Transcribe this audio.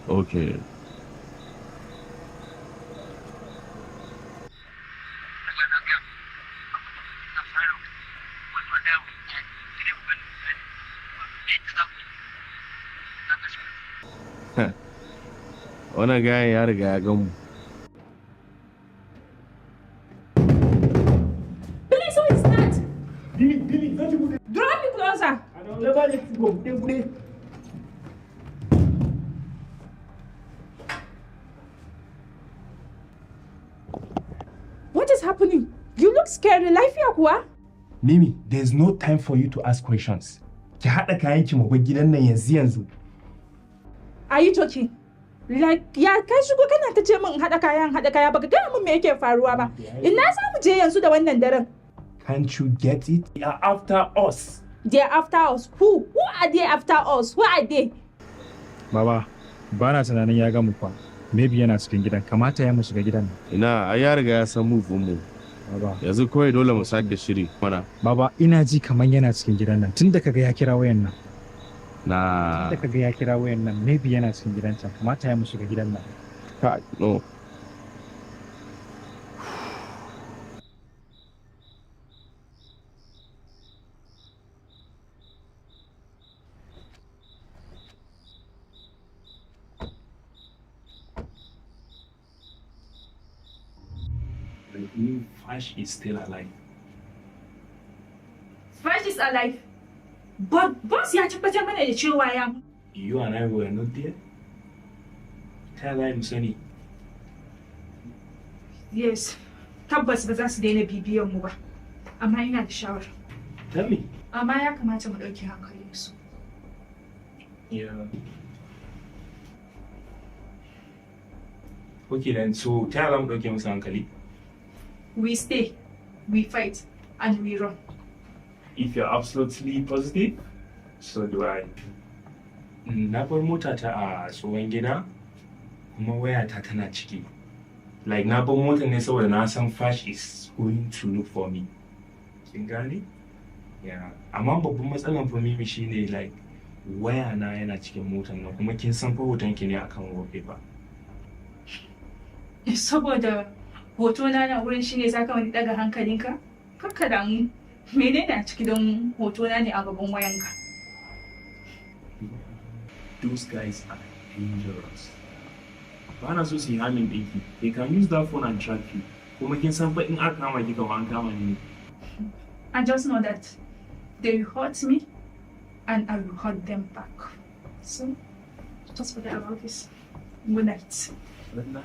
Okay. Wannan gayan ya riga ya gan mu. Please, who is that? Draw me closer. I never let you go. Bude, bude. What is happening? You look scary. Lafiya kuwa? Mimi, there's no time for you to ask questions. Ki haɗa kayan ki mu bar gidan nan yanzu yanzu. Are you joking? Like, ya ka shigo kana ta ce min in haɗa kaya, in haɗa kaya, baka gaya min me yake faruwa ba. Ina za mu je yanzu da wannan daren? Can't you get it? They are after us. They are after us. Who? Who are they after us? Who are they? Baba, ba na tunanin ya gamu fa. Maybe yana cikin gidan. Kamata ya mu shiga gidan nan. Ina, ai ya riga ya san move mu. Baba. Yanzu kawai dole mu sake shiri mana. Baba, ina ji kaman yana cikin gidan nan. Tun da kaga ya kira wayan nan. Na. Tun da kaga ya kira wayan nan, maybe yana cikin gidan can. Kamata ya mu shiga gidan nan. Kai, no. I Fash is still alive. Fash is alive. But boss ya tabbatar mana da cewa ya mutu. You and I were not there. Ta za mu sani? Yes. Tabbas ba za su daina bibiyan mu ba. Amma ina da shawara. Tell me. Amma ya kamata mu ɗauki hankalin su. Yeah. Okay then, so ta za mu ɗauke musu hankali? We stay, we fight, and we run. If you're absolutely positive, so do I. Na bar motata a tsohon gida, kuma wayata tana ciki. Like, na bar motar ne saboda na san Fash is going to look for me. Kin gane? Yeah. Amma babban matsalan fa, Mimi, shine like waya na yana cikin motar nan, kuma kin san fa hoton ki ne akan wallpaper. Saboda hotona na wurin shine zaka wani daga hankalinka? Kakka damu. Menene a ciki don hotona ne a gaban wayanka? Those guys are dangerous. Ba na so su yi harming ɗinki. They can use that phone and track you. Kuma kin san fa in aka kama ki, kamar an kama ni ne. I just know that they will hurt me and I will hurt them back. So, just forget about this. Good night. Good night.